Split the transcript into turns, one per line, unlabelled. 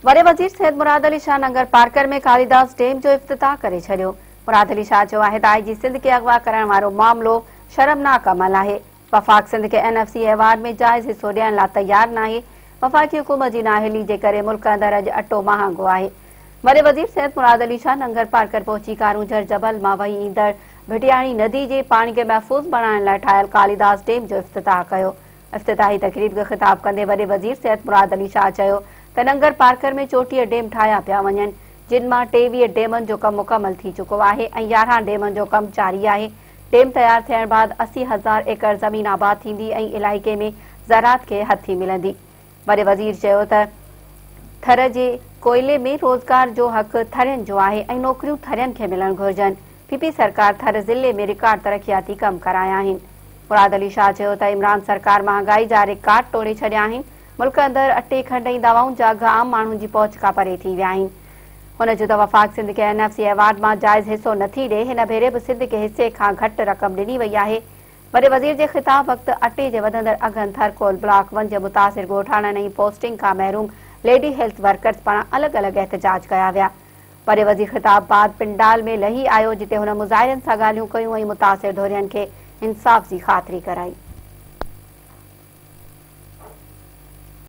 وڏي وزير سيد مراد علي شاهه ننگر پارڪر ۾ ڪاليداس ڊيم جو افتتاح ڪري ڇڏيو. مراد علي شاهه چيو آهي ته آء جي سنڌ کي اغوا ڪرڻ وارو معاملو شرمناڪ عمل آهي. وفاق سنڌ کي اين ايف سي ايوارڊ ۾ جائز حصو ڏيڻ لا تيار ناهي. وفاقي حڪومت جي نااهلي جي ڪري ملڪ اندر اڄ اٽو مهانگو آهي. وڏي وزير سيد مراد علي شاهه ننگر پارڪر پهچي ڪارونجهر جبل مان وهي ايندڙ ڀٽياڻي ندي جي پاڻي کي محفوظ بڻائڻ لاء ٺاهيل ڪاليداس ڊيم جو افتتاح ڪيو. افتتاحي تقريب کي خطاب ڪندي وڏي وزير سيد مراد علي شاهه چيو ته ننگر پارڪر ۾ 34 ڊيم ٺاهيا پيا وڃن، جن مان 23 ڊيمن جو ڪم مڪمل ٿي چڪو آهي ۽ 11 ڊيمن جو ڪم جاري آهي، ڊيم تيار ٿيڻ بعد 80 هزار ايڪڙ زمين آباد ٿيندي ۽ علائقي ۾ زراعت کي هٿي ملندي. وڏي وزير چيو ته ٿر جي ڪوئلي ۾ روزگار جو حق ٿرين جو آهي ۽ نوڪريون ٿرين کي ملڻ گهرجن، پي پي سرڪار ٿر ضلعي ۾ رڪارڊ ترقياتي ڪم ڪرايا آهن. مراد علي شاهه چيو ته عمران سرڪار مهانگائي جا رڪارڊ ٽوڙي ڇڏيا آهن، ملڪ اندر اٽي، کنڊ ۽ دوائن جا اگهه عام ماڻهن جي پهچ کان پري ٿي ويا آهن. هن چيو ته وفاق سنڌ کي اين ايف سي ايوارڊ مان جائز حصو نٿي ڏئي، هن ڀيري به سنڌ کي حصي کان گهٽ رقم ڏني وئي آهي. وڏي وزير جي خطاب وقت اٽي جي وڌندڙ اگهن، ٿرڪول بلاڪ ون جي متاثر ڳوٺاڻن ۽ پوسٽنگ کان محروم ليڊي هيلٿ ورڪرز پاران الڳ الڳ احتجاج ڪيا ويا. وڏي وزير خطاب بعد پنڊال ۾ لهي آيو جتي هن مظاهرين سان ڳالهيون ڪيون ۽ متاثر ڌرين کي انصاف جي خاطري ڪرائي.